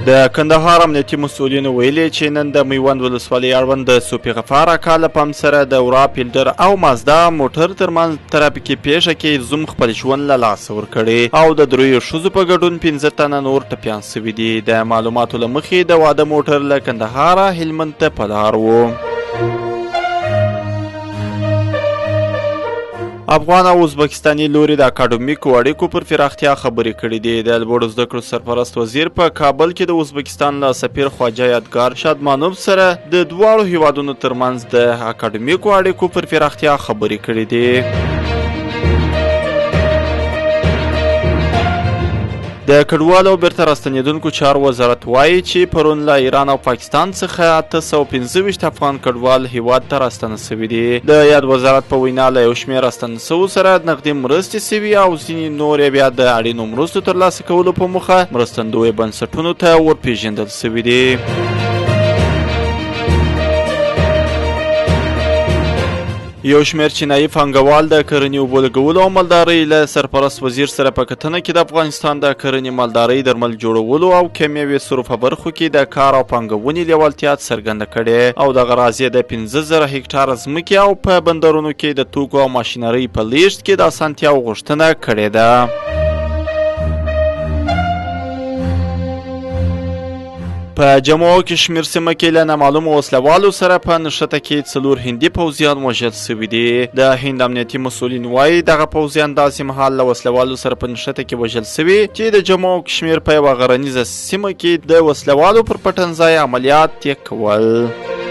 د کندهار امنیتي مسؤلینو ویلي چې نن د میوند ولسوالۍ اړوند د صوفي غفار اکا له پام سره د ورا پیلډر او مازدا موټر ترمنځ ترافیکي پیښه کې زوم خپل ژوند له لاسه ورکړی او د دریو ښځو په ګډون 15 تنه نور ټپیان سوي دي. د معلوماتو له مخې د واده موټر له کندهاره هلمند ته په لار و. افغان او ازبکستاني لوري د اکاډمیکو اړیکو پر پراختیا خبرې کړې دي. د لوړو زده کړو سرپرست وزیر په کابل کې د ازبکستان له سفیر خواجه یادګار شادمانوف سره د دواړو هیوادونو ترمنځ د اکاډمیکو اړیکو پر پراختیا خبرې کړې دي. د کډوالو او بیرته راستنېدونکو چارو وزارت وایي چې پرون له ایران او پاکستان څخه 825 افغان کډوال هیواد ته راستانه سوي دي. د یاد وزارت په وینا له یو شمېر راستانه سوو سره نقدي مرستې سوي او ځینې نور یې بیا د اړینو مرستو ترلاسه کولو په موخه مرستندویه بنسټونو ته ورپېژندل سوي دي. یو شمېر چینایي پانګوال د کرنې، اوبو لګولو او مالدارۍ له سرپرست وزیر سره په کتنه کې د افغانستان د کرنې، مالدارۍ، درمل جوړولو او کیمیاوي سرو په برخو کې د کار او پانګونې لیوالتیا څرګنده کړې او دغه راز یې د 5000 هکټاره ځمکې او په بندرونو کې د توکو او ماشینرۍ په لیږد کې د اسانتیاو غوښتنه کړې ده. په جمو او کشمیر سیمه کې له نامعلومو وسلهوالو سره په نښته کې څلور هندي پوځیان وژل شوي دي. د هند امنیتي مسؤلین وایي دغه پوځیان داسې مهال له وسلهوالو سره په نښته کې وژل شوي چې د جمو او کشمیر په یوه غرنیزه سیمه کې د وسلهوالو پر پټنځای عملیات یې کول.